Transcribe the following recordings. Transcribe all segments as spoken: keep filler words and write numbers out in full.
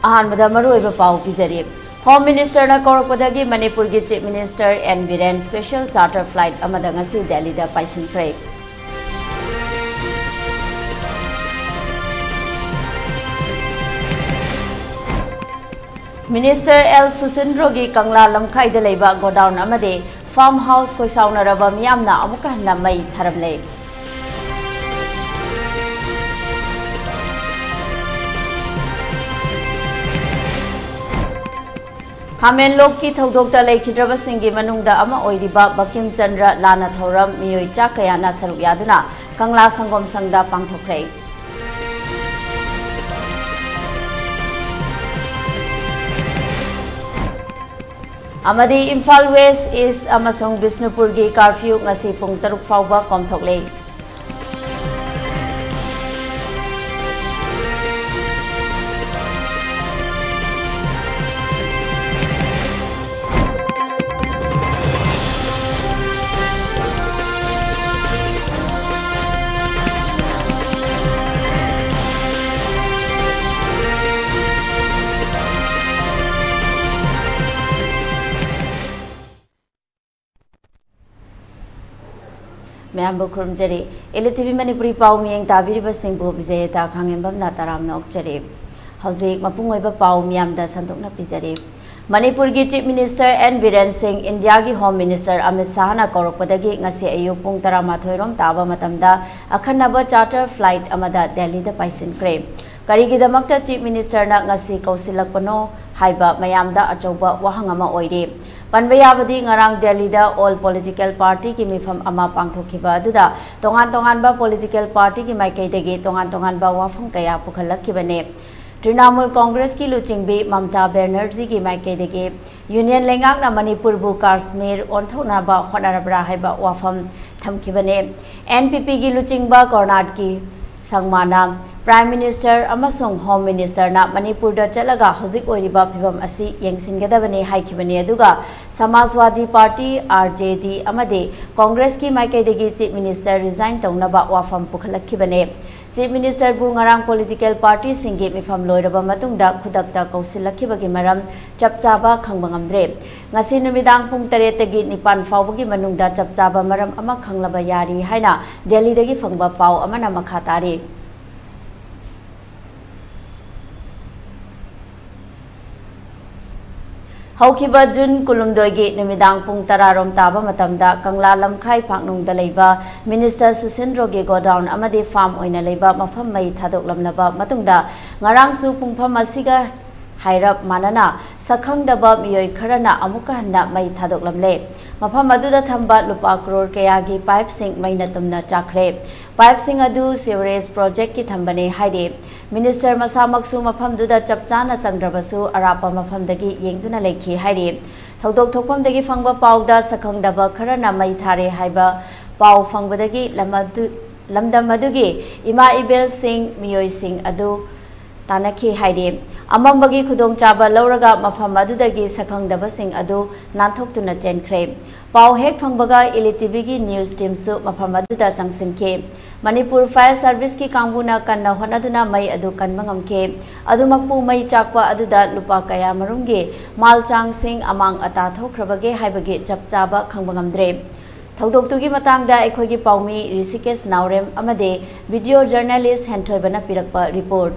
ꯑꯍꯥꯟꯕꯗ ꯃꯔꯨꯑꯣꯏꯕ ꯄꯥꯎ ꯄꯤꯖꯔꯤ꯫ ꯍꯣꯝ ꯃꯤꯅꯤꯁꯇꯔꯅ ꯀꯧꯔꯛꯄꯗꯒꯤ ꯃꯅꯤꯄꯨꯔꯒꯤ chief minister N Biren special charter flight ꯑꯃꯗ ꯉꯁꯤ ꯗꯦꯜꯂꯤꯗ ꯄꯥꯏꯁꯤꯟꯈ꯭ꯔꯦ꯫ ꯃꯤꯅꯤꯁꯇꯔ ꯑꯦꯜ ꯁꯨꯁꯤꯟꯗ꯭ꯔꯣꯒꯤ ꯀꯪꯂꯥ ꯂꯝꯈꯥꯏꯗ ꯂꯩꯕ ꯒꯣꯗꯥꯎꯟ ꯑꯃꯗꯤ ꯐꯥꯔꯝ ꯍꯥꯎꯁ ꯈꯣꯏꯁꯥꯎꯅꯔꯕ ꯃꯤꯌꯥꯝꯅ ꯑꯃꯨꯛꯀ ꯍꯟꯅ ꯃꯩ ꯊꯔꯝꯂꯦ꯫ ꯈꯥꯃꯦꯟꯂꯣꯛꯀꯤ ꯊꯧꯗꯣꯛꯇ ꯂꯩꯈꯤꯗ꯭ꯔꯕꯁꯤꯡꯒꯤ ꯃꯅꯨꯡꯗ ꯑꯃ ꯑꯣꯏꯔꯤꯕ ꯕꯀꯤꯝ ꯆꯟꯗ꯭ꯔ ꯂꯥꯟꯅ ꯊꯧꯔꯝ ꯃꯤꯑꯣꯏ ꯆꯥ ꯀꯌꯥꯅ ꯁꯔꯨꯛ ꯌꯥꯗꯨꯅ ꯀꯪꯂꯥ ꯁꯪꯒꯣꯝ ꯁꯪꯗ ꯄꯥꯡꯊꯣꯛꯈ꯭ꯔꯦ꯫ ꯑꯃꯗꯤ ꯏꯝꯐꯥꯜ ꯋꯦꯁ, ꯏꯁ ꯑꯃꯁꯨꯡ ꯕꯤꯁꯅꯨꯄꯨꯔꯒꯤ ꯀꯥꯔꯐ꯭ꯌꯨ ꯉꯁꯤ ꯄꯨꯡ ꯇꯔꯨꯛ ꯐꯥꯎꯕ ꯀꯣꯝꯊꯣꯛꯂꯦ꯫ ꯃꯌꯥꯝꯕꯨ ꯈꯨꯔꯨꯝꯖꯔꯤ꯫ ꯑꯦꯜ ꯇꯤ ꯚꯤ ꯃꯅꯤꯄꯨꯔꯤ ꯄꯥꯎ ꯃꯤꯠꯌꯦꯡ ꯇꯥꯕꯤꯔꯤꯕꯁꯤꯡꯕꯨ ꯕꯤꯖꯦꯇꯥ ꯈꯥꯉꯦꯝꯕꯝꯅ ꯇꯔꯥꯝꯅ ꯑꯣꯛꯆꯔꯤ꯫ ꯍꯧꯖꯤꯛ ꯃꯄꯨꯡ ꯑꯣꯏꯕ ꯄꯥꯎ ꯃꯤꯌꯥꯝꯗ ꯁꯟꯗꯣꯛꯅ ꯄꯤꯖꯔꯤ꯫ ꯃꯅꯤꯄꯨꯔꯒꯤ ꯆꯤꯐ ꯃꯤꯅꯤꯁꯇꯔ ꯑꯦꯟ ꯕꯤꯔꯦꯟ ꯁꯤꯡ ꯏꯟꯗꯤꯌꯥꯒꯤ ꯍꯣꯝ ꯃꯤꯅꯤꯁꯇꯔ ꯑꯃꯤꯠ ꯁꯥꯍꯅ ꯀꯧꯔꯛꯄꯗꯒꯤ ꯉꯁꯤ ꯑꯌꯨꯛ ꯄꯨꯡ ꯇꯔꯥꯃꯥꯊꯣꯏ ꯔꯣꯝ ꯇꯥꯕ ꯃꯇꯝꯗ ꯑꯈꯟꯅꯕ ꯆꯥꯔꯇꯔ ꯐ꯭ꯂꯥꯏꯠ ꯑꯃꯗ ꯗꯦꯜꯂꯤꯗ ꯄꯥꯏꯁꯤꯟꯈ꯭ꯔꯦ꯫ ꯀꯔꯤꯒꯤꯗꯃꯛꯇ ꯆꯤꯐ ꯃꯤꯅꯤꯁꯇꯔꯅ ꯉꯁꯤ ꯀꯧꯁꯤꯜꯂꯛꯄꯅꯣ ꯍꯥꯏꯕ ꯃꯌꯥꯝꯗ ꯑꯆꯧꯕ ꯋꯥꯍꯪ ꯑꯃ ꯑꯣꯏꯔꯤ꯫ ꯄꯟꯕ ꯌꯥꯕꯗꯤ, ꯉꯔꯥꯡ ꯗꯦꯜꯂꯤꯗ ꯑꯣꯜ ꯄꯣꯂꯤꯇꯤꯀꯦꯜ ꯄꯥꯔꯇꯤꯒꯤ ꯃꯤꯐꯝ ꯑꯃ ꯄꯥꯡꯊꯣꯛꯈꯤꯕ ꯑꯗꯨꯗ ꯇꯣꯉꯥꯟ ꯇꯣꯉꯥꯟꯕ ꯄꯣꯂꯤꯇꯤꯀꯦꯜ ꯄꯥꯔꯇꯤꯒꯤ ꯃꯥꯏꯀꯩꯗꯒꯤ ꯇꯣꯉꯥꯟ ꯇꯣꯉꯥꯟꯕ ꯋꯥꯐꯝ ꯀꯌꯥ ꯄꯨꯈꯠꯂꯛꯈꯤꯕꯅꯤ꯫ ꯇ꯭ꯔꯤꯅꯥꯃꯨꯜ ꯀꯣꯡꯒ꯭ꯔꯦꯁꯀꯤ ꯂꯨꯆꯤꯡꯕꯤ ꯃꯝꯇꯥ ꯕꯦꯅꯔꯖꯤꯒꯤ ꯃꯥꯏꯀꯩꯗꯒꯤ ꯌꯨꯅꯤꯌꯟ ꯂꯩꯉꯥꯛꯅ ꯃꯅꯤꯄꯨꯔꯕꯨ ꯀꯥꯁꯃꯤꯔ ꯑꯣꯟꯊꯣꯛꯅꯕ ꯍꯣꯠꯅꯔꯕ꯭ꯔꯥ ꯍꯥꯏꯕ ꯋꯥꯐꯝ ꯊꯝꯈꯤꯕꯅꯤ꯫ ꯑꯦꯟ ꯄꯤ ꯄꯤꯒꯤ ꯂꯨꯆꯤꯡꯕ ꯀꯔꯅꯥꯠꯀꯤ ꯁꯪꯃꯥꯅ Prime Minister ꯑꯃꯁꯨꯡ Home Ministerꯅ ꯃꯅꯤꯄꯨꯔꯗ ꯆꯠꯂꯒ ꯍꯧꯖꯤꯛ ꯑꯣꯏꯔꯤꯕ ꯐꯤꯚꯝ ꯑꯁꯤ ꯌꯦꯡꯁꯤꯟꯒꯗꯕꯅꯤ ꯍꯥꯏꯈꯤꯕꯅꯤ꯫ ꯑꯗꯨꯒ Samajwadi Party, R J D, ꯑꯃꯗꯤ Congressꯀꯤ ꯃꯥꯏꯀꯩꯗꯒꯤ Chief Minister resign ꯇꯧꯅꯕ ꯋꯥꯐꯝ ꯄꯨꯈꯠꯂꯛꯈꯤꯕꯅꯤ꯫ Chief Ministerꯕꯨ ꯉꯔꯥꯡ political partyꯁꯤꯡꯒꯤ ꯃꯤꯐꯝ ꯂꯣꯏꯔꯕ ꯃꯇꯨꯡꯗ ꯈꯨꯗꯛꯇ ꯀꯧꯁꯤꯜꯂꯛꯈꯤꯕꯒꯤ ꯃꯔꯝ ꯆꯞ ꯆꯥꯕ ꯈꯪꯕ ꯉꯝꯗ꯭ꯔꯦ꯫ ꯉꯁꯤ ꯅꯨꯃꯤꯗꯥꯡ ꯄꯨꯡ ꯇꯔꯦꯠꯇꯒꯤ ꯅꯤꯄꯥꯟ ꯐꯥꯎꯕꯒꯤ ꯃꯅꯨꯡꯗ ꯆꯞ ꯆꯥꯕ ꯃꯔꯝ ꯑꯃ ꯈꯪꯂꯕ ꯌꯥꯔꯤ ꯍꯥꯏꯅ ꯗꯦꯜꯂꯤꯗꯒꯤ ꯐꯪꯕ ꯄꯥꯎ ꯑꯃꯅ ꯃꯈꯥ ꯇꯥꯔꯤ꯫ ꯍꯧꯈꯤꯕ ꯖꯨꯟ ꯀꯨꯟꯍꯨꯝꯗꯣꯏꯒꯤ ꯅꯨꯃꯤꯗꯥꯡ ꯄꯨꯡ ꯇꯔꯥ ꯔꯣꯝ ꯇꯥꯕ ꯃꯇꯝꯗ ꯀꯪꯂꯥ ꯂꯝꯈꯥꯏ ꯄꯥꯛꯅꯨꯡꯗ ꯂꯩꯕ Minister ꯁꯨꯁꯤꯟꯗ꯭ꯔꯣꯒꯤ godown ꯑꯃꯗꯤ farm ꯑꯣꯏꯅ ꯂꯩꯕ ꯃꯐꯝ ꯃꯩ ꯊꯥꯗꯣꯛꯂꯝꯂꯕ ꯃꯇꯨꯡꯗ, ꯉꯔꯥꯡꯁꯨ ꯄꯨꯡꯐꯝ ꯑꯁꯤꯒ ꯍꯥꯏꯔꯞ ꯃꯥꯟꯅꯅ ꯁꯛꯈꯪꯗꯕ ꯃꯤꯑꯣꯏ ꯈꯔꯅ ꯑꯃꯨꯛꯀ ꯍꯟꯅ ꯃꯩ ꯊꯥꯗꯣꯛꯂꯝꯂꯦ꯫ ꯃꯐꯝ ꯑꯗꯨꯗ ꯊꯝꯕ ꯂꯨꯄꯥ ꯀ꯭ꯔꯣꯔ ꯀꯌꯥꯒꯤ pipeꯁꯤꯡ ꯃꯩꯅ ꯇꯨꯝꯅ ꯆꯥꯛꯈ꯭ꯔꯦ꯫ Pipeꯁꯤꯡ ꯑꯗꯨ sewerage projectꯀꯤ ꯊꯝꯕꯅꯦ ꯍꯥꯏꯔꯤ꯫ Minister ꯃꯁꯥꯃꯛꯁꯨ ꯃꯐꯝꯗꯨꯗ ꯆꯞ ꯆꯥꯅ ꯆꯪꯗ꯭ꯔꯕꯁꯨ, ꯑꯔꯥꯞꯄ ꯃꯐꯝꯗꯒꯤ ꯌꯦꯡꯗꯨꯅ ꯂꯩꯈꯤ ꯍꯥꯏꯔꯤ꯫ ꯊꯧꯗꯣꯛ ꯊꯣꯛꯐꯝꯗꯒꯤ ꯐꯪꯕ ꯄꯥꯎꯗ, ꯁꯛꯈꯪꯗꯕ ꯈꯔꯅ ꯃꯩ ꯊꯥꯔꯦ ꯍꯥꯏꯕ ꯄꯥꯎ ꯐꯪꯕꯗꯒꯤ ꯂꯝ ꯑꯗꯨ, ꯂꯝꯗꯝ ꯑꯗꯨꯒꯤ ꯏꯃꯥ ꯏꯕꯦꯜꯁꯤꯡ, ꯃꯤꯑꯣꯏꯁꯤꯡ ꯑꯗꯨ ꯇꯥꯟꯅꯈꯤ ꯍꯥꯏꯔꯤ꯫ ꯑꯃꯝꯕꯒꯤ ꯈꯨꯗꯣꯡꯆꯥꯕ ꯂꯧꯔꯒ ꯃꯐꯝ ꯑꯗꯨꯗꯒꯤ ꯁꯛꯈꯪꯗꯕꯁꯤꯡ ꯑꯗꯨ ꯅꯥꯟꯊꯣꯛꯇꯨꯅ ꯆꯦꯟꯈ꯭ꯔꯦ꯫ ꯄꯥꯎ ꯍꯦꯛ ꯐꯪꯕꯒ Elite TVꯒꯤ news teamꯁꯨ ꯃꯐꯝ ꯑꯗꯨꯗ ꯆꯪꯁꯤꯟꯈꯤ꯫ ꯃꯅꯤꯄꯨꯔ Fire Serviceꯀꯤ ꯀꯥꯡꯕꯨꯅ ꯀꯟꯅ ꯍꯣꯠꯅꯗꯨꯅ ꯃꯩ ꯑꯗꯨ ꯀꯟꯕ ꯉꯝꯈꯤ꯫ ꯑꯗꯨꯃꯛꯄꯨ, ꯃꯩ ꯆꯥꯛꯄ ꯑꯗꯨꯗ ꯂꯨꯄꯥ ꯀꯌꯥ ꯃꯔꯨꯝꯒꯤ ꯃꯥꯜꯆꯥꯡꯁꯤꯡ ꯑꯃꯥꯡ ꯑꯇꯥ ꯊꯣꯛꯈ꯭ꯔꯕꯒꯦ ꯍꯥꯏꯕꯒꯤ ꯆꯞ ꯆꯥꯕ ꯈꯪꯕ ꯉꯝꯗ꯭ꯔꯦ꯫ ꯊꯧꯗꯣꯛꯇꯨꯒꯤ ꯃꯇꯥꯡꯗ ꯑꯩꯈꯣꯏꯒꯤ ꯄꯥꯎꯃꯤ ꯔꯤꯁꯤꯀꯦꯁ ꯅꯥꯎꯔꯦꯝ ꯑꯃꯗꯤ video journalist ꯍꯦꯟꯊꯣꯏꯕꯅ ꯄꯤꯔꯛꯄ report꯫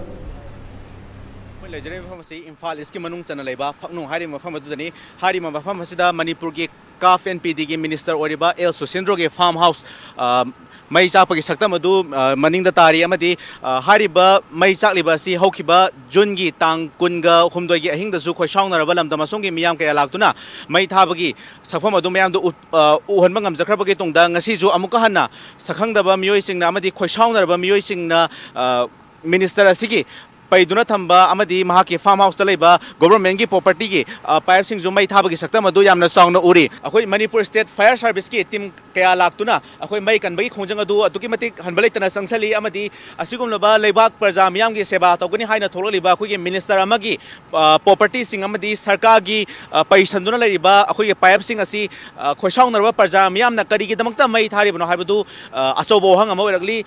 ꯑꯩꯈꯣꯏ ꯂꯩꯖꯔꯤꯕ ꯃꯐꯝ ꯑꯁꯤ ꯏꯝꯐꯥꯜ Eastꯀꯤ ꯃꯅꯨꯡ ꯆꯟꯅ ꯂꯩꯕ ꯐꯛꯅꯨꯡ ꯍꯥꯏꯔꯤꯕ ꯃꯐꯝ ꯑꯗꯨꯗꯅꯤ꯫ ꯍꯥꯏꯔꯤꯕ ꯃꯐꯝ ꯑꯁꯤꯗ ꯃꯅꯤꯄꯨꯔꯒꯤ CAF and PDꯒꯤ minister ꯑꯣꯏꯔꯤꯕ ꯑꯦꯜ ꯁꯨꯁꯤꯟꯗ꯭ꯔꯣꯒꯤ farm house, ꯑ, ꯃꯩ ꯆꯥꯛꯄꯒꯤ ꯁꯛꯇꯝ ꯑꯗꯨ, ꯑ, ꯃꯅꯤꯡꯗ ꯇꯥꯔꯤ꯫ ꯑꯃꯗꯤ, ꯑ, ꯍꯥꯏꯔꯤꯕ ꯃꯩ ꯆꯥꯛꯂꯤꯕ ꯑꯁꯤ ꯍꯧꯈꯤꯕ ꯖꯨꯟꯒꯤ ꯇꯥꯡ ꯀꯨꯟꯒ ꯍꯨꯝꯗꯣꯏꯒꯤ ꯑꯍꯤꯡꯗꯁꯨ ꯈꯣꯏꯁꯥꯎꯅꯔꯕ ꯂꯝꯗꯝ ꯑꯁꯣꯝꯒꯤ ꯃꯤꯌꯥꯝ ꯀꯌꯥ ꯂꯥꯛꯇꯨꯅ ꯃꯩ ꯊꯥꯕꯒꯤ ꯁꯛꯐꯝ ꯑꯗꯨ ꯃꯌꯥꯝꯗ ꯎꯠ-, ꯑ, ꯎꯍꯟꯕ ꯉꯝꯖꯈ꯭ꯔꯕꯒꯤ ꯇꯨꯡꯗ, ꯉꯁꯤꯁꯨ ꯑꯃꯨꯛꯀ ꯍꯟꯅ ꯁꯛꯈꯪꯗꯕ ꯃꯤꯑꯣꯏꯁꯤꯡꯅ ꯑꯃꯗꯤ ꯈꯣꯏꯁꯥꯎꯅꯔꯕ ꯃꯤꯑꯣꯏꯁꯤꯡꯅ, ꯑ, minister ꯑꯁꯤꯒꯤ ꯄꯩꯗꯨꯅ ꯊꯝꯕ ꯑꯃꯗꯤ ꯃꯍꯥꯛꯀꯤ farm house ꯇ ꯂꯩꯕ government ꯀꯤ property ꯒꯤ, ꯑ, pipe ꯁꯤꯡꯁꯨ ꯃꯩ ꯊꯥꯕꯒꯤ ꯁꯛꯇꯝ ꯑꯗꯨ ꯌꯥꯝꯅ ꯆꯥꯎꯅ ꯎꯔꯤ꯫ ꯑꯩꯈꯣꯏ ꯃꯅꯤꯄꯨꯔ State Fire Service ꯀꯤ team ꯀꯌꯥ ꯂꯥꯛꯇꯨꯅ ꯑꯩꯈꯣꯏ ꯃꯩ ꯀꯟꯕꯒꯤ ꯈꯣꯡꯖꯪ ꯑꯗꯨ ꯑꯗꯨꯛꯀꯤ ꯃꯇꯤꯛ ꯍꯟꯕ ꯂꯩꯇꯅ ꯆꯪꯁꯤꯜꯂꯤ, ꯑꯃꯗꯤ ꯑꯁꯤꯒꯨꯝꯂꯕ ꯂꯩꯕꯥꯛ ꯄ꯭ꯔꯖꯥ ꯃꯤꯌꯥꯝꯒꯤ ꯁꯦꯕꯥ ꯇꯧꯒꯅꯤ ꯍꯥꯏꯅ ꯊꯣꯛꯂꯛꯂꯤꯕ ꯑꯩꯈꯣꯏꯒꯤ minister ꯑꯃꯒꯤ, ꯑ, property ꯁꯤꯡ ꯑꯃꯗꯤ ꯁꯔꯀꯥꯔꯒꯤ, ꯑ, ꯄꯩꯁꯟꯗꯨꯅ ꯂꯩꯔꯤꯕ ꯑꯩꯈꯣꯏꯒꯤ pipe ꯁꯤꯡ ꯑꯁꯤ, ꯑ, ꯈꯣꯏꯁꯥꯎꯅꯔꯕ ꯄ꯭ꯔꯖꯥ ꯃꯤꯌꯥꯝꯅ ꯀꯔꯤꯒꯤꯗꯃꯛꯇ ꯃꯩ ꯊꯥꯔꯤꯕꯅꯣ ꯍꯥꯏꯕꯗꯨ, ꯑ, ꯑꯆꯧꯕ ꯋꯥꯍꯪ ꯑꯃ ꯑꯣꯏꯔꯛꯂꯤ꯫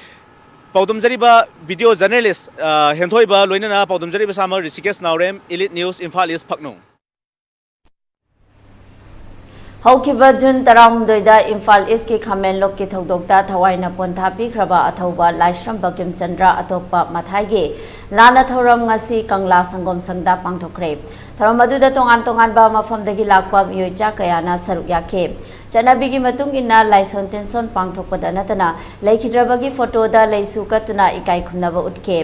ꯄꯥꯎꯗꯝꯖꯔꯤꯕ video journalist, ꯑ, ꯍꯦꯟꯊꯣꯏꯕ ꯂꯣꯏꯅꯅ ꯄꯥꯎꯗꯝꯖꯔꯤꯕ ꯁꯥꯃꯔ ꯔꯤꯁꯤꯀꯦꯁ ꯅꯥꯎꯔꯦꯝ, Elite News, Imphal East, ꯐꯛꯅꯨꯡ꯫ ꯍꯧꯈꯤꯕ ꯖꯨꯟ ꯇꯔꯥꯍꯨꯝꯗꯣꯏꯗ ꯏꯝꯐꯥꯜ ꯏꯁꯀꯤ ꯈꯥꯃꯦꯟꯂꯣꯛꯀꯤ ꯊꯧꯗꯣꯛꯇ ꯊꯋꯥꯏꯅ ꯄꯣꯟꯊꯥ ꯄꯤꯈ꯭ꯔꯕ ꯑꯊꯧꯕ ꯂꯥꯏꯁ꯭ꯔꯝ ꯕꯀꯤꯝꯆꯟꯗ꯭ꯔ ꯑꯇꯣꯞꯄ ꯃꯊꯥꯏꯒꯤ ꯂꯥꯟꯅ ꯊꯧꯔꯝ ꯉꯁꯤ ꯀꯪꯂꯥ ꯁꯪꯒꯣꯝ ꯁꯪꯗ ꯄꯥꯡꯊꯣꯛꯈ꯭ꯔꯦ꯫ ꯊꯧꯔꯝ ꯑꯗꯨꯗ ꯇꯣꯉꯥꯟ ꯇꯣꯉꯥꯟꯕ ꯃꯐꯝꯗꯒꯤ ꯂꯥꯛꯄ ꯃꯤꯑꯣꯏ ꯆꯥ ꯀꯌꯥꯅ ꯁꯔꯨꯛ ꯌꯥꯈꯤ꯫ ꯆꯠꯅꯕꯤꯒꯤ ꯃꯇꯨꯡ ꯏꯟꯅ ꯂꯥꯏꯁꯣꯟ ꯇꯤꯟꯁꯣꯟ ꯄꯥꯡꯊꯣꯛꯄꯗ ꯅꯠꯇꯅ ꯂꯩꯈꯤꯗ꯭ꯔꯕꯒꯤ ꯐꯣꯇꯣꯗ ꯂꯩꯁꯨ ꯀꯠꯇꯨꯅ ꯏꯀꯥꯏ ꯈꯨꯝꯅꯕ ꯎꯠꯈꯤ꯫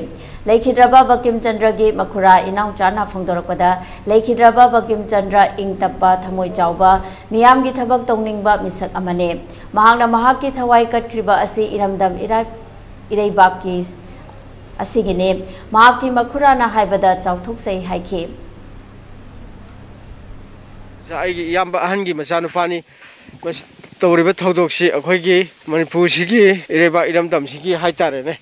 ꯂꯩꯈꯤꯗ꯭ꯔꯕ ꯕꯀꯤꯝꯆꯟꯗ꯭ꯔꯒꯤ ꯃꯈꯨꯔꯥ ꯏꯅꯥꯎꯆꯥꯅ ꯐꯣꯡꯗꯣꯔꯛꯄꯗ, ꯂꯩꯈꯤꯗ꯭ꯔꯕ ꯕꯀꯤꯝꯆꯟꯗ꯭ꯔ ꯏꯪ ꯇꯞꯄ, ꯊꯃꯣꯏ ꯆꯥꯎꯕ, ꯃꯤꯌꯥꯝꯒꯤ ꯊꯕꯛ ꯇꯧꯅꯤꯡꯕ ꯃꯤꯁꯛ ꯑꯃꯅꯤ꯫ ꯃꯍꯥꯛꯅ ꯃꯍꯥꯛꯀꯤ ꯊꯋꯥꯏ ꯀꯠꯈ꯭ꯔꯤꯕ ꯑꯁꯤ ꯏꯔꯝꯗꯝ ꯏꯔꯥꯏ-, ꯏꯔꯩꯕꯥꯛꯀꯤ ꯑꯁꯤꯒꯤꯅꯤ꯫ ꯃꯍꯥꯛꯀꯤ ꯃꯈꯨꯔꯥꯅ ꯍꯥꯏꯕꯗ ꯆꯥꯎꯊꯣꯛꯆꯩ ꯍꯥꯏꯈꯤ꯫ ꯑꯩꯒꯤ ꯏꯌꯥꯝꯕ ꯑꯍꯟꯒꯤ ꯃꯆꯥꯅꯨꯄꯥꯅꯤ꯫ ꯃꯁꯤ ꯇꯧꯔꯤꯕ ꯊꯧꯗꯣꯛꯁꯤ ꯑꯩꯈꯣꯏꯒꯤ ꯃꯅꯤꯄꯨꯔꯁꯤꯒꯤ ꯏꯔꯩꯕꯥꯛ ꯏꯔꯝꯗꯝꯁꯤꯒꯤ ꯍꯥꯏꯇꯥꯔꯦꯅꯦ,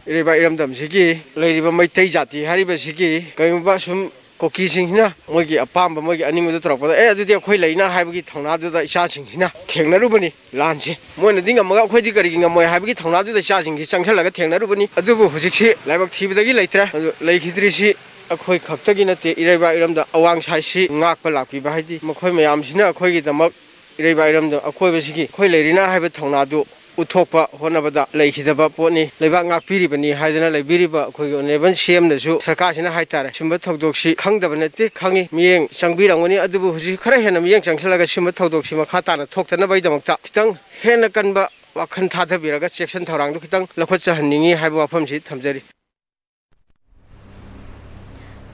ꯏꯔꯩꯕꯥꯛ ꯏꯔꯝꯗꯝꯁꯤꯒꯤ ꯂꯩꯔꯤꯕ ꯃꯩꯇꯩ ꯖꯥꯇꯤ ꯍꯥꯏꯔꯤꯕꯁꯤꯒꯤ ꯀꯔꯤꯒꯨꯝꯕ ꯁꯨꯝ ꯀꯨꯀꯤꯁꯤꯡꯁꯤꯅ ꯃꯣꯏꯒꯤ ꯑꯄꯥꯝꯕ, ꯃꯣꯏꯒꯤ ꯑꯅꯤꯡꯕꯗꯨ ꯇꯧꯔꯛꯄꯗ, "ꯑꯦ, ꯑꯗꯨꯗꯤ ꯑꯩꯈꯣꯏ ꯂꯩꯅ" ꯍꯥꯏꯕꯒꯤ ꯊꯧꯅꯥꯗꯨꯗ ꯏꯆꯥꯁꯤꯡꯁꯤꯅ ꯊꯦꯡꯅꯔꯨꯕꯅꯤ ꯂꯥꯟꯁꯦ꯫ ꯃꯣꯏꯅꯗꯤ ꯉꯝꯃꯒ ꯑꯩꯈꯣꯏꯗꯤ ꯀꯔꯤꯒꯤ ꯉꯝꯃꯣꯏ ꯍꯥꯏꯕꯒꯤ ꯊꯧꯅꯥꯗꯨꯗ ꯏꯆꯥꯁꯤꯡꯁꯤ ꯆꯪꯁꯤꯜꯂꯒ ꯊꯦꯡꯅꯔꯨꯕꯅꯤ꯫ ꯑꯗꯨꯕꯨ ꯍꯧꯖꯤꯛꯁꯤ ꯂꯥꯏꯕꯛ ꯊꯤꯕꯗꯒꯤ ꯂꯩꯇ꯭ꯔꯦ꯫ ꯑꯗꯨ ꯂꯩꯈꯤꯗ꯭ꯔꯤꯁꯤ ꯑꯩꯈꯣꯏ ꯈꯛꯇꯒꯤ ꯅꯠꯇꯦ, ꯏꯔꯩꯕꯥꯛ ꯏꯔꯝꯗꯝ ꯑꯋꯥꯡ ꯁꯥꯏꯁꯤ ꯉꯥꯛꯄ ꯂꯥꯛꯄꯤꯕ ꯍꯥꯏꯗꯤ ꯃꯈꯣꯏ ꯃꯌꯥꯝꯁꯤꯅ ꯑꯩꯈꯣꯏꯒꯤꯗꯃꯛ ꯏꯔꯩꯕꯥꯛ ꯏꯔꯝꯗꯝ ꯑꯀꯣꯏꯕꯁꯤꯒꯤ ꯑꯩꯈꯣꯏ ꯂꯩꯔꯤꯅ ꯍꯥꯏꯕ ꯊꯧꯅꯥꯗꯨ ꯎꯠꯊꯣꯛꯄ ꯍꯣꯠꯅꯕꯗ ꯂꯩꯈꯤꯗꯕ ꯄꯣꯠꯅꯤ꯫ ꯂꯩꯕꯥꯛ ꯉꯥꯛꯄꯤꯔꯤꯕꯅꯤ ꯍꯥꯏꯗꯅ ꯂꯩꯕꯤꯔꯤꯕ ꯑꯩꯈꯣꯏꯒꯤ Honourable C M ꯅꯁꯨ ꯁꯔꯀꯥꯔꯁꯤꯅ ꯍꯥꯏꯇꯥꯔꯦ, ꯁꯤꯒꯨꯝꯕ ꯊꯧꯗꯣꯛꯁꯤ ꯈꯪꯗꯕ ꯅꯠꯇꯦ, ꯈꯪꯉꯤ, ꯃꯤꯠꯌꯦꯡ ꯆꯪꯕꯤꯔꯝꯒꯅꯤ꯫ ꯑꯗꯨꯕꯨ ꯍꯧꯖꯤꯛ ꯈꯔ ꯍꯦꯟꯅ ꯃꯤꯠꯌꯦꯡ ꯆꯪꯁꯤꯜꯂꯒ ꯁꯤꯒꯨꯝꯕ ꯊꯧꯗꯣꯛꯁꯤ ꯃꯈꯥ ꯇꯥꯅ ꯊꯣꯛꯇꯅꯕꯒꯤꯗꯃꯛꯇ ꯈꯤꯇꯪ ꯍꯦꯟꯅ ꯀꯟꯕ ꯋꯥꯈꯜ ꯊꯥꯗꯕꯤꯔꯒ ꯆꯦꯛꯁꯤꯟ ꯊꯧꯔꯥꯡꯗꯨ ꯈꯤꯇꯪ ꯂꯧꯈꯠꯆꯍꯟꯅꯤꯡꯉꯤ ꯍꯥꯏꯕ ꯋꯥꯐꯝꯁꯤ ꯊꯝꯖꯔꯤ꯫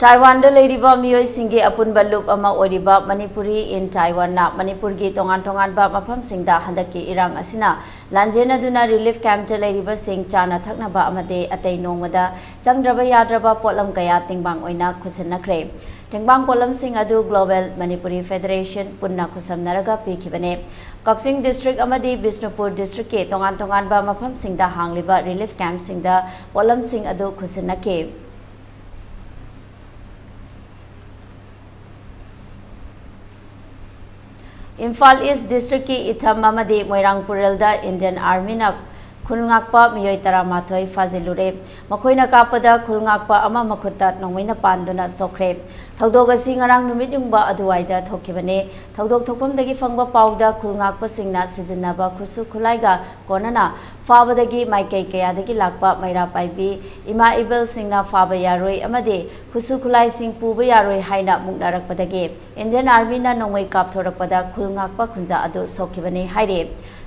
ꯇꯥꯏꯋꯥꯟꯗ ꯂꯩꯔꯤꯕ ꯃꯤꯑꯣꯏꯁꯤꯡꯒꯤ ꯑꯄꯨꯟꯕ ꯂꯨꯞ ꯑꯃ ꯑꯣꯏꯔꯤꯕ ꯃꯅꯤꯄꯨꯔꯤ ꯏꯟ ꯇꯥꯏꯋꯥꯟꯅ ꯃꯅꯤꯄꯨꯔꯒꯤ ꯇꯣꯉꯥꯟ ꯇꯣꯉꯥꯟꯕ ꯃꯐꯝꯁꯤꯡꯗ ꯍꯟꯗꯛꯀꯤ ꯏꯔꯥꯡ ꯑꯁꯤꯅ ꯂꯥꯟꯖꯦꯟꯅꯗꯨꯅ ꯔꯤꯂꯤꯐ ꯀꯦꯝꯞꯇ ꯂꯩꯔꯤꯕꯁꯤꯡ ꯆꯥꯅ ꯊꯛꯅꯕ ꯑꯃꯗꯤ ꯑꯇꯩ ꯅꯣꯡꯃꯗ ꯆꯪꯗ꯭ꯔꯕ ꯌꯥꯗ꯭ꯔꯕ ꯄꯣꯠꯂꯝ ꯀꯌꯥ ꯇꯦꯡꯕꯥꯡ ꯑꯣꯏꯅ ꯈꯨꯠꯁꯤꯟꯅꯈ꯭ꯔꯦ꯫ ꯇꯦꯡꯕꯥꯡ ꯄꯣꯠꯂꯝꯁꯤꯡ ꯑꯗꯨ ꯒ꯭ꯂꯣꯕꯦꯜ ꯃꯅꯤꯄꯨꯔꯤ ꯐꯦꯗꯔꯦꯁꯟ ꯄꯨꯟꯅ ꯈꯨꯠꯁꯝꯅꯔꯒ ꯄꯤꯈꯤꯕꯅꯤ꯫ ꯀꯛꯆꯤꯡ ꯗꯤꯁꯇ꯭ꯔꯤꯛ ꯑꯃꯗꯤ ꯕꯤꯁꯅꯨꯄꯨꯔ ꯗꯤꯁꯇ꯭ꯔꯤꯛꯀꯤ ꯇꯣꯉꯥꯟ ꯇꯣꯉꯥꯟꯕ ꯃꯐꯝꯁꯤꯡꯗ ꯍꯥꯡꯂꯤꯕ ꯔꯤꯂꯤꯐ ꯀꯦꯝꯞꯁꯤꯡꯗ ꯄꯣꯠꯂꯝꯁꯤꯡ ꯑꯗꯨ ꯈꯨꯠꯁꯤꯟꯅꯈꯤ꯫ ꯏꯝꯐꯥꯜ ꯏꯁ ꯗꯤꯁꯇ꯭ꯔꯤꯛꯀꯤ ꯏꯊꯝ ꯑꯃꯗꯤ ꯃꯣꯏꯔꯥꯡ ꯄꯨꯔꯦꯜꯗ ꯏꯟꯗꯤꯌꯟ ꯑꯥꯔꯃꯤꯅ ꯈꯨꯜ ꯉꯥꯛꯄ ꯃꯤꯑꯣꯏ ꯇꯔꯥꯃꯥꯊꯣꯏ ꯐꯥꯖꯤꯜꯂꯨꯔꯦ꯫ ꯃꯈꯣꯏꯅ ꯀꯥꯞꯄꯗ ꯈꯨꯜ ꯉꯥꯛꯄ ꯑꯃ ꯃꯈꯨꯠꯇ ꯅꯣꯡꯃꯩꯅ ꯄꯥꯟꯗꯨꯅ ꯁꯣꯛꯈ꯭ꯔꯦ꯫ ꯊꯧꯗꯣꯛ ꯑꯁꯤ ꯉꯔꯥꯡ ꯅꯨꯃꯤꯠ ꯌꯨꯡꯕ ꯑꯗꯨꯋꯥꯏꯗ ꯊꯣꯛꯈꯤꯕꯅꯤ꯫ ꯊꯧꯗꯣꯛ ꯊꯣꯛꯐꯝꯗꯒꯤ ꯐꯪꯕ ꯄꯥꯎꯗ ꯈꯨꯜ ꯉꯥꯛꯄꯁꯤꯡꯅ ꯁꯤꯖꯤꯟꯅꯕ ꯈꯨꯠꯁꯨ ꯈꯨꯠꯂꯥꯏꯒ ꯀꯣꯟꯅꯅ ꯐꯥꯕꯗꯒꯤ ꯃꯥꯏꯀꯩ ꯀꯌꯥꯗꯒꯤ ꯂꯥꯛꯄ ꯃꯩꯔꯥ ꯄꯥꯏꯕꯤ ꯏꯃꯥ ꯏꯕꯦꯜꯁꯤꯡꯅ ꯐꯥꯕ ꯌꯥꯔꯣꯏ ꯑꯃꯗꯤ ꯈꯨꯠꯁꯨ ꯈꯨꯠꯂꯥꯏꯁꯤꯡ ꯄꯨꯕ ꯌꯥꯔꯣꯏ ꯍꯥꯏꯅ ꯃꯨꯛꯅꯔꯛꯄꯗꯒꯤ ꯏꯟꯗꯤꯌꯟ ꯑꯥꯔꯃꯤꯅ ꯅꯣꯡꯃꯩ ꯀꯥꯞꯊꯣꯔꯛꯄꯗ ꯈꯨꯜ ꯉꯥꯛꯄ ꯈꯨꯟꯖꯥ ꯑꯗꯨ ꯁꯣꯛꯈꯤꯕꯅꯤ ꯍꯥꯏꯔꯤ꯫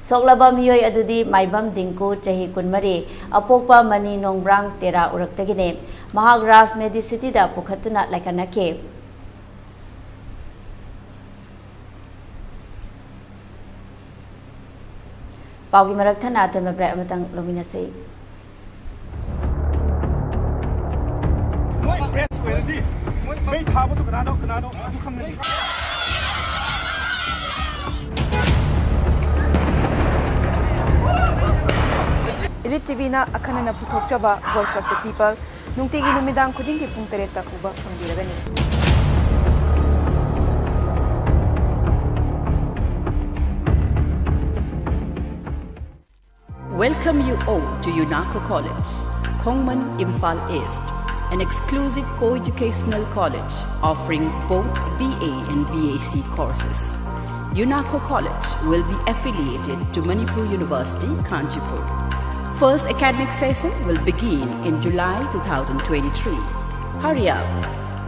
ꯁꯣꯛꯂꯕ ꯃꯤꯑꯣꯏ ꯑꯗꯨꯗꯤ ꯃꯥꯏꯕꯝ ꯗꯤꯡꯀꯨ, ꯆꯍꯤ ꯀꯨꯟꯃꯔꯤ, ꯑꯄꯣꯛꯄ ꯃꯅꯤ ꯅꯣꯡꯕ꯭ꯔꯥꯡ ꯇꯦꯔꯥ ꯎꯔꯛꯇꯒꯤꯅꯤ꯫ ꯃꯍꯥꯛ ꯔꯥꯖ ꯃꯦꯗꯤꯁꯤꯇꯤꯗ ꯄꯨꯈꯠꯇꯨꯅ ꯂꯥꯏꯀꯠꯅꯈꯤ꯫ ꯄꯥꯎꯒꯤ ꯃꯔꯛ ꯊꯠꯅ ꯑꯇꯦꯟꯕ ꯕ꯭ꯔꯦꯛ ꯑꯃꯇꯪ ꯂꯧꯃꯤꯟꯅꯁꯤ꯫ ꯃꯣꯏ ꯄ꯭ꯔꯦꯁ ꯑꯣꯏꯔꯗꯤ ꯃꯣꯏ ꯃꯩ ꯊꯥꯕꯗꯣ ꯀꯅꯥꯅꯣ, ꯀꯅꯥꯅꯣ ꯑꯗꯨ ꯈꯪꯒꯅꯤ꯫ Elite ꯇꯤꯚꯤꯅ ꯑꯈꯟꯅꯅ ꯄꯨꯊꯣꯛꯆꯕ Voice of the People, ꯅꯨꯡꯇꯤꯒꯤ ꯅꯨꯃꯤꯗꯥꯡ ꯈꯨꯗꯤꯡꯒꯤ ꯄꯨꯡ ꯇꯔꯦꯠꯇ ꯎꯕ ꯐꯪꯕꯤꯔꯒꯅꯤ꯫ Welcome you all to UNACO College, Khongman, Imphal East, an exclusive co-educational college offering both B A and B A C courses. UNACO College will be affiliated to Manipur University, Kanchipur. First academic session will begin in July two thousand twenty-three. Hurry up!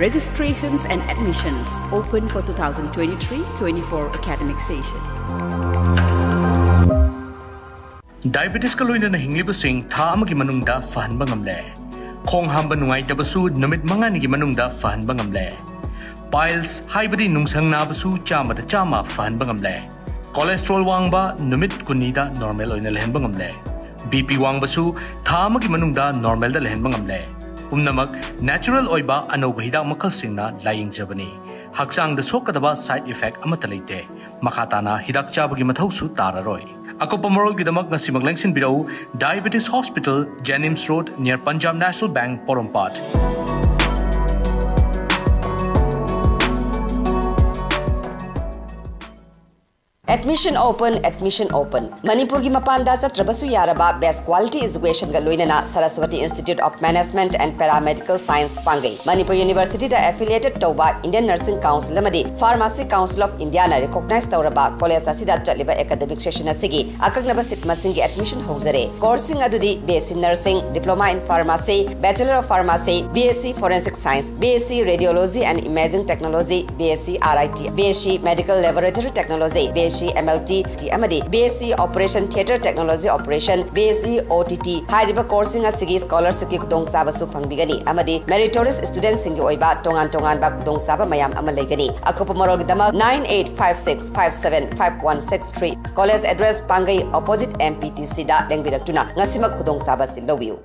Registrations and admissions open for two thousand twenty-three twenty-four academic session. ꯗꯥꯏꯕꯦꯇꯤꯁꯀ ꯂꯣꯏꯅꯅ ꯍꯤꯡꯂꯤꯕꯁꯤꯡ ꯊꯥ ꯑꯃꯒꯤ ꯃꯅꯨꯡꯗ ꯐꯍꯟꯕ ꯉꯝꯂꯦ꯫ ꯈꯣꯡ ꯍꯥꯝꯕ ꯅꯨꯡꯉꯥꯏꯇꯕꯁꯨ ꯅꯨꯃꯤꯠ ꯃꯉꯥꯅꯤꯒꯤ ꯃꯅꯨꯡꯗ ꯐꯍꯟꯕ ꯉꯝꯂꯦ꯫ ꯄꯥꯏꯜꯁ ꯍꯥꯏꯕꯗꯤ ꯅꯨꯡꯁꯪ ꯅꯥꯕꯁꯨ ꯆꯥꯝꯃꯗ ꯆꯥꯝꯃ ꯐꯍꯟꯕ ꯉꯝꯂꯦ꯫ ꯀꯣꯂꯦꯁꯇ꯭ꯔꯣꯜ ꯋꯥꯡꯕ ꯅꯨꯃꯤꯠ ꯀꯨꯟꯅꯤꯗ ꯅꯣꯔꯃꯦꯜ ꯑꯣꯏꯅ ꯂꯩꯍꯟꯕ ꯉꯝꯂꯦ꯫ ꯕꯤ ꯄꯤ ꯋꯥꯡꯕꯁꯨ ꯊꯥ ꯑꯃꯒꯤ ꯃꯅꯨꯡꯗ ꯅꯣꯔꯃꯦꯜꯗ ꯂꯩꯍꯟꯕ ꯉꯝꯂꯦ꯫ ꯄꯨꯝꯅꯃꯛ ꯅꯦꯆꯔꯦꯜ ꯑꯣꯏꯕ ꯑꯅꯧꯕ ꯍꯤꯗꯥꯛ ꯃꯈꯜꯁꯤꯡꯅ ꯂꯥꯌꯦꯡꯖꯕꯅꯤ꯫ ꯍꯛꯆꯥꯡꯗ ꯁꯣꯛꯀꯗꯕ ꯁꯥꯏꯗ ꯏꯐꯦꯛ ꯑꯃꯠꯇ ꯂꯩꯇꯦ꯫ ꯃꯈꯥ ꯇꯥꯅ ꯍꯤꯗꯥꯛ ꯆꯥꯕꯒꯤ ꯃꯊꯧꯁꯨ ꯇꯥꯔꯔꯣꯏ꯫ ꯑꯀꯨꯞꯄ ꯃꯔꯣꯜꯒꯤꯗꯃꯛ ꯉꯁꯤꯃꯛ ꯂꯦꯡꯁꯤꯟꯕꯤꯔꯛꯎ, Diabetes Hospital, Janims Road, near Punjab National Bank, ꯄꯣꯔꯣꯝꯄꯥꯠ꯫ Admission open, admission open. ꯃꯅꯤꯄꯨꯔꯒꯤ ꯃꯄꯥꯟꯗ ꯆꯠꯇ꯭ꯔꯕꯁꯨ ꯌꯥꯔꯕ best quality educationꯒ ꯂꯣꯏꯅꯅ Saraswati Institute of Management and Paramedical Science ꯄꯥꯡꯒꯩ꯫ Manipur Universityꯗ affiliated ꯇꯧꯕ Indian Nursing Council ꯑꯃꯗꯤ Pharmacy Council of Indiaꯅ recognize ꯇꯧꯔꯕ college ꯑꯁꯤꯗ ꯆꯠꯂꯤꯕ academic session ꯑꯁꯤꯒꯤ ꯑꯀꯛꯅꯕ seat ꯃꯁꯤꯡꯒꯤ admission ꯍꯧꯖꯔꯦ꯫ Courseꯁꯤꯡ ꯑꯗꯨꯗꯤ B S C Nursing, Diploma in Pharmacy, Bachelor of Pharmacy, B S C Forensic Science, B S C Radiology and Imaging Technology, B S C R I T, B S C Medical Laboratory Technology, B S C M L T ꯑꯃꯗꯤ B S C Operation Theatre Technology Operation, B S C O T T ꯍꯥꯏꯔꯤꯕ courseꯁꯤꯡ ꯑꯁꯤꯒꯤ scholarshipꯀꯤ ꯈꯨꯗꯣꯡꯆꯥꯕꯁꯨ ꯐꯪꯕꯤꯒꯅꯤ ꯑꯃꯗꯤ meritorious studentꯁꯤꯡꯒꯤ ꯑꯣꯏꯕ ꯇꯣꯉꯥꯟ ꯇꯣꯉꯥꯟꯕ ꯈꯨꯗꯣꯡꯆꯥꯕ ꯃꯌꯥꯝ ꯑꯃ ꯂꯩꯒꯅꯤ꯫ ꯑꯀꯨꯞꯄ ꯃꯔꯣꯜꯒꯤꯗꯃꯛ nine eight five six five seven five one six three꯫ College address ꯄꯥꯡꯒꯩ opposite M P T Cꯗ ꯂꯦꯡꯕꯤꯔꯛꯇꯨꯅ ꯉꯁꯤꯃꯛ ꯈꯨꯗꯣꯡꯆꯥꯕ ꯑꯁꯤ ꯂꯧꯕꯤꯌꯨ꯫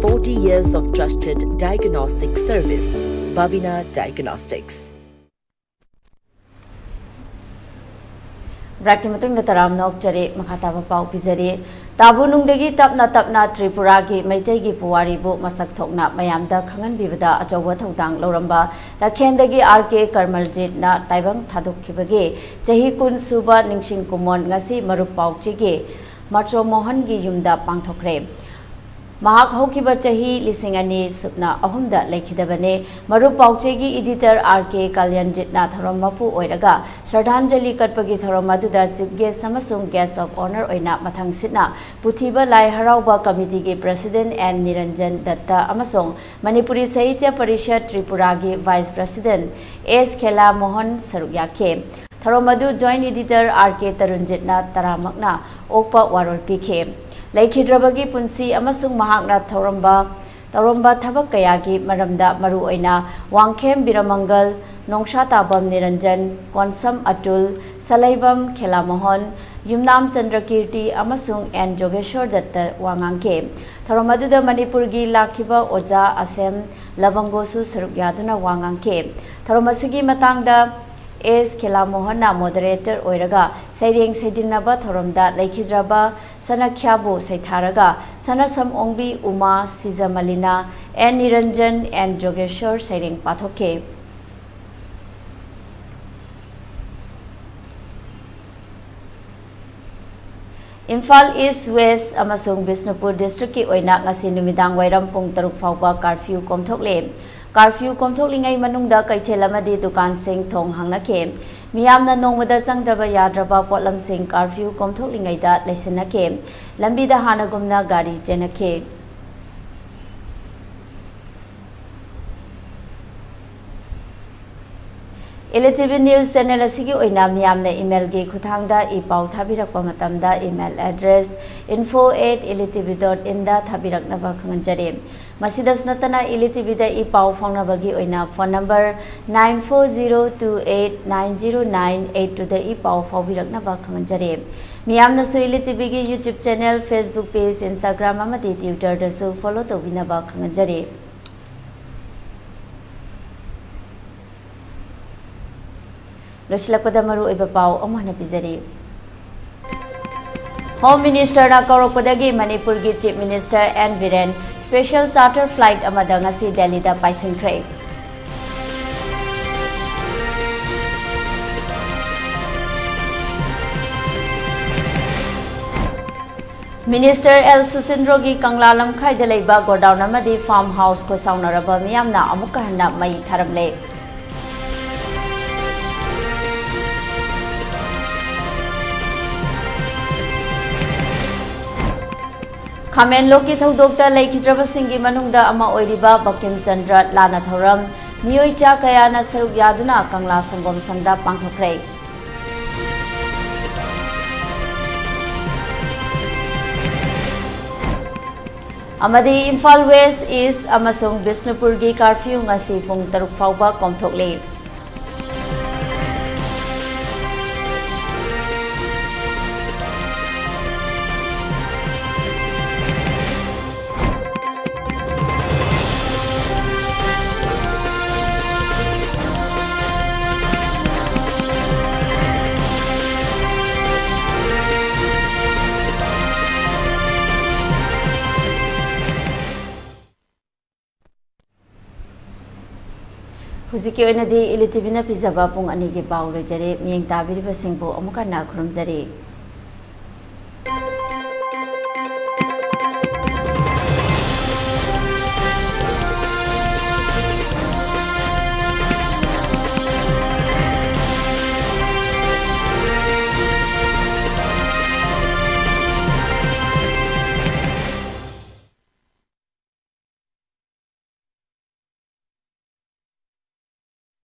Forty years of trusted diagnostic service, Babina Diagnostics. ꯕ꯭ꯔꯦꯛꯀꯤ ꯃꯇꯨꯡꯗ ꯇꯔꯥꯝꯅ ꯑꯣꯛꯆꯔꯤ꯫ ꯃꯈꯥ ꯇꯥꯕ ꯄꯥꯎ ꯄꯤꯖꯔꯤ꯫ ꯇꯥꯕꯨ ꯅꯨꯡꯗꯒꯤ ꯇꯞꯅ ꯇꯞꯅ ꯇ꯭ꯔꯤꯄꯨꯔꯥꯒꯤ ꯃꯩꯇꯩꯒꯤ ꯄꯨꯋꯥꯔꯤꯕꯨ ꯃꯁꯛ ꯊꯣꯛꯅ ꯃꯌꯥꯝꯗ ꯈꯪꯍꯟꯕꯤꯕꯗ ꯑꯆꯧꯕ ꯊꯧꯗꯥꯡ ꯂꯧꯔꯝꯕ ꯇꯈꯦꯟꯗꯒꯤ ꯑꯥꯔ ꯀꯦ ꯀꯔꯃꯜꯖꯤꯠꯅ ꯇꯥꯏꯕꯪ ꯊꯥꯗꯣꯛꯈꯤꯕꯒꯤ ꯆꯍꯤ ꯀꯨꯟ ꯁꯨꯕ ꯅꯤꯡꯁꯤꯡ ꯀꯨꯝꯑꯣꯟ ꯉꯁꯤ ꯃꯔꯨꯞ ꯄꯥꯎꯆꯦꯒꯤ ꯃꯆꯣ ꯃꯣꯍꯟꯒꯤ ꯌꯨꯝꯗ ꯄꯥꯡꯊꯣꯛꯈ꯭ꯔꯦ꯫ ꯃꯍꯥꯛ ꯍꯧꯈꯤꯕ ꯆꯍꯤ ꯂꯤꯁꯤꯡ ꯑꯅꯤ ꯁꯨꯞꯅ ꯑꯍꯨꯝꯗ ꯂꯩꯈꯤꯗꯕꯅꯤ꯫ ꯃꯔꯨꯞ ꯄꯥꯎꯆꯦꯒꯤ ꯏꯗꯤꯇꯔ ꯑꯥꯔ ꯀꯦ ꯀꯥꯂꯤꯌꯟꯖꯤꯠꯅ ꯊꯧꯔꯝ ꯃꯄꯨ ꯑꯣꯏꯔꯒ ꯁ꯭ꯔꯗꯥꯟꯖꯂꯤ ꯀꯠꯄꯒꯤ ꯊꯧꯔꯝ ꯑꯗꯨꯗ ꯆꯤꯐ ꯒꯦꯁ ꯑꯃꯁꯨꯡ ꯒꯦꯁ ꯑꯣꯐ ꯑꯣꯅꯔ ꯑꯣꯏꯅ ꯃꯊꯪ ꯁꯤꯠꯅ ꯄꯨꯊꯤꯕ ꯂꯥꯏ ꯍꯔꯥꯎꯕ ꯀꯃꯤꯇꯤꯒꯤ ꯄ꯭ꯔꯁꯤꯗꯦꯟ ꯑꯦꯟ ꯅꯤꯔꯟꯖꯟ ꯗꯠꯇ ꯑꯃꯁꯨꯡ ꯃꯅꯤꯄꯨꯔꯤ ꯁꯥꯍꯤꯇ꯭ꯌ ꯄꯔꯤꯁꯠ ꯇ꯭ꯔꯤꯄꯨꯔꯥꯒꯤ ꯚꯥꯏꯁ ꯄ꯭ꯔꯁꯤꯗꯦꯟ ꯑꯦꯁ ꯈꯦꯂꯥ ꯃꯣꯍꯟ ꯁꯔꯨꯛ ꯌꯥꯈꯤ꯫ ꯊꯧꯔꯝ ꯑꯗꯨ ꯖꯣꯏꯟꯠ ꯏꯗꯤꯇꯔ ꯑꯥꯔ ꯀꯦ ꯇꯔꯨꯟꯖꯤꯠꯅ ꯇꯔꯥꯃꯛꯅ ꯑꯣꯛꯄ ꯋꯥꯔꯣꯜ ꯄꯤꯈꯤ꯫ ꯂꯩꯈꯤꯗ꯭ꯔꯕꯒꯤ ꯄꯨꯟꯁꯤ ꯑꯃꯁꯨꯡ ꯃꯍꯥꯛꯅ ꯊꯧꯔꯝꯕ ꯇꯧꯔꯝꯕ ꯊꯕꯛ ꯀꯌꯥꯒꯤ ꯃꯔꯝꯗ, ꯃꯔꯨꯑꯣꯏꯅ ꯋꯥꯡꯈꯦꯝ ꯕꯤꯔꯃꯪꯒꯜ, ꯅꯣꯡꯁꯥꯇꯥꯕꯝ ꯅꯤꯔꯟꯖꯟ, ꯀꯣꯟꯁꯝ ꯑꯇꯨꯜ, ꯁꯂꯩꯕꯝ ꯈꯦꯂꯥꯃꯣꯍꯟ, ꯌꯨꯝꯅꯥꯝ ꯆꯟꯗ꯭ꯔꯀꯤꯔꯇꯤ ꯑꯃꯁꯨꯡ ꯑꯦꯟ ꯖꯣꯒꯦꯁꯣꯔ ꯗꯠꯇ ꯋꯥ ꯉꯥꯡꯈꯤ꯫ ꯊꯧꯔꯝ ꯑꯗꯨꯗ ꯃꯅꯤꯄꯨꯔꯒꯤ ꯂꯥꯛꯈꯤꯕ ꯑꯣꯖꯥ ꯑꯁꯦꯝ ꯂꯕꯪꯒꯣꯁꯨ ꯁꯔꯨꯛ ꯌꯥꯗꯨꯅ ꯋꯥ ꯉꯥꯡꯈꯤ꯫ ꯊꯧꯔꯝ ꯑꯁꯤꯒꯤ ꯃꯇꯥꯡꯗ ꯑꯦꯁ ꯈꯦꯂꯥꯃꯣꯍꯟꯅ ꯃꯣꯗꯔꯦꯇꯔ ꯑꯣꯏꯔꯒ ꯁꯩꯔꯦꯡ ꯁꯩꯗꯤꯟꯅꯕ ꯊꯧꯔꯝꯗ ꯂꯩꯈꯤꯗ꯭ꯔꯕ ꯁꯅꯈ꯭ꯌꯥꯕꯨ ꯁꯩꯊꯥꯔꯒ ꯁꯅꯁꯝ ꯑꯣꯡꯕꯤ, ꯎꯃꯥ, ꯁꯤꯖꯃꯂꯤꯅꯥ, ꯑꯦꯟ ꯅꯤꯔꯟꯖꯟ, ꯑꯦꯟ ꯖꯣꯒꯦꯁꯣꯔ ꯁꯩꯔꯦꯡ ꯄꯥꯊꯣꯛꯈꯤ꯫ ꯏꯝꯐꯥꯜ ꯏꯁ, ꯋꯦꯁ ꯑꯃꯁꯨꯡ ꯕꯤꯁꯅꯨꯄꯨꯔ ꯗꯤꯁꯇ꯭ꯔꯤꯛꯀꯤ ꯑꯣꯏꯅ ꯉꯁꯤ ꯅꯨꯃꯤꯗꯥꯡ ꯋꯥꯏꯔꯝ ꯄꯨꯡ ꯇꯔꯨꯛ ꯐꯥꯎꯕ ꯀꯥꯔꯐ꯭ꯌꯨ ꯀꯣꯝꯊꯣꯛꯂꯦ꯫ ꯀꯥꯔꯐ꯭ꯌꯨ ꯀꯣꯝꯊꯣꯛꯂꯤꯉꯩ ꯃꯅꯨꯡꯗ ꯀꯩꯊꯦꯜ ꯑꯃꯗꯤ ꯗꯨꯀꯥꯟꯁꯤꯡ ꯊꯣꯡ ꯍꯥꯡꯅꯈꯤ꯫ ꯃꯤꯌꯥꯝꯅ ꯅꯣꯡꯃꯗ ꯆꯪꯗꯕ ꯌꯥꯗ꯭ꯔꯕ ꯄꯣꯠꯂꯝꯁꯤꯡ ꯀꯥꯔꯐ꯭ꯌꯨ ꯀꯣꯝꯊꯣꯛꯂꯤꯉꯩꯗ ꯂꯩꯁꯤꯟꯅꯈꯤ꯫ ꯂꯝꯕꯤꯗ ꯍꯥꯟꯅꯒꯨꯝꯅ ꯒꯥꯔꯤ ꯆꯦꯟꯅꯈꯤ꯫ ꯏꯂꯤꯇꯤꯚꯤ ꯅ꯭ꯌꯨꯁ ꯆꯦꯅꯦꯜ ꯑꯁꯤꯒꯤ ꯑꯣꯏꯅ ꯃꯤꯌꯥꯝꯅ ꯏꯃꯦꯜꯒꯤ ꯈꯨꯠꯊꯥꯡꯗ ꯏ ꯄꯥꯎ ꯊꯥꯕꯤꯔꯛꯄ ꯃꯇꯝꯗ email address info at ilitivi dot in ꯗ ꯊꯥꯕꯤꯔꯛꯅꯕ ꯈꯪꯍꯟꯖꯔꯤ꯫ ꯃꯁꯤꯗꯁꯨ ꯅꯠꯇꯅ ꯏꯂꯤꯇꯤꯚꯤꯗ ꯏ ꯄꯥꯎ ꯐꯥꯎꯅꯕꯒꯤ ꯑꯣꯏꯅ phone number nine four zero two eight nine zero nine eight two ꯗ ꯏ ꯄꯥꯎ ꯐꯥꯎꯕꯤꯔꯛꯅꯕ ꯈꯪꯍꯟꯖꯔꯤ꯫ ꯃꯤꯌꯥꯝꯅꯁꯨ ꯏꯂꯤꯇꯤꯚꯤꯒꯤ YouTube channel, Facebook page, Instagram ꯑꯃꯗꯤ Twitter ꯗꯁꯨ ꯐꯣꯂꯣ ꯇꯧꯕꯤꯅꯕ ꯈꯪꯍꯟꯖꯔꯤ꯫ ꯂꯣꯏꯁꯤꯜꯂꯛꯄꯗ ꯃꯔꯨꯑꯣꯏꯕ ꯄꯥꯎ ꯑꯃꯨꯛ ꯍꯟꯅ ꯄꯤꯖꯔꯤ꯫ ꯍꯣꯝ ꯃꯤꯅꯤꯁꯇꯔꯅ ꯀꯧꯔꯛꯄꯗꯒꯤ ꯃꯅꯤꯄꯨꯔꯒꯤ chief minister N Biren special charter flight ꯑꯃꯗ ꯉꯁꯤ ꯗꯦꯜꯂꯤꯗ ꯄꯥꯏꯁꯤꯟꯈ꯭ꯔꯦ꯫ ꯃꯤꯅꯤꯁꯇꯔ ꯑꯦꯜ ꯁꯨꯁꯤꯟꯗ꯭ꯔꯣꯒꯤ ꯀꯪꯂꯥ ꯂꯝꯈꯥꯏꯗ ꯂꯩꯕ ꯒꯣꯗꯥꯎꯟ ꯑꯃꯗꯤ ꯐꯥꯔꯝ ꯍꯥꯎꯁ ꯈꯣꯏꯁꯥꯎꯅꯔꯕ ꯃꯤꯌꯥꯝꯅ ꯑꯃꯨꯛꯀ ꯍꯟꯅ ꯃꯩ ꯊꯥꯔꯝꯂꯦ꯫ ꯈꯥꯃꯦꯟꯂꯣꯛꯀꯤ ꯊꯧꯗꯣꯛꯇ ꯂꯩꯈꯤꯗ꯭ꯔꯕꯁꯤꯡꯒꯤ ꯃꯅꯨꯡꯗ ꯑꯃ ꯑꯣꯏꯔꯤꯕ ꯕꯀꯤꯝ ꯆꯟꯗ꯭ꯔ ꯂꯥꯟꯅ ꯊꯧꯔꯝ ꯃꯤꯑꯣꯏ ꯆꯥ ꯀꯌꯥꯅ ꯁꯔꯨꯛ ꯌꯥꯗꯨꯅ ꯀꯪꯂꯥ ꯁꯪꯒꯣꯝ ꯁꯪꯗ ꯄꯥꯡꯊꯣꯛꯈ꯭ꯔꯦ꯫ ꯑꯃꯗꯤ ꯏꯝꯐꯥꯜ ꯋꯦꯁ, ꯏꯁ ꯑꯃꯁꯨꯡ ꯕꯤꯁꯅꯨꯄꯨꯔꯒꯤ ꯀꯥꯔꯐ꯭ꯌꯨ ꯉꯁꯤ ꯄꯨꯡ ꯇꯔꯨꯛ ꯐꯥꯎꯕ ꯀꯣꯝꯊꯣꯛꯂꯤ꯫ ꯍꯧꯖꯤꯛꯀꯤ ꯑꯣꯏꯅꯗꯤ ꯏꯂꯤꯇꯤꯚꯤꯅ ꯄꯤꯖꯕ ꯄꯨꯡ ꯑꯅꯤꯒꯤ ꯄꯥꯎ ꯂꯣꯏꯖꯔꯦ꯫ ꯃꯤꯠꯌꯦꯡ ꯇꯥꯕꯤꯔꯤꯕꯁꯤꯡꯕꯨ ꯑꯃꯨꯛ ꯍꯟꯅ ꯈꯨꯔꯨꯝꯖꯔꯤ꯫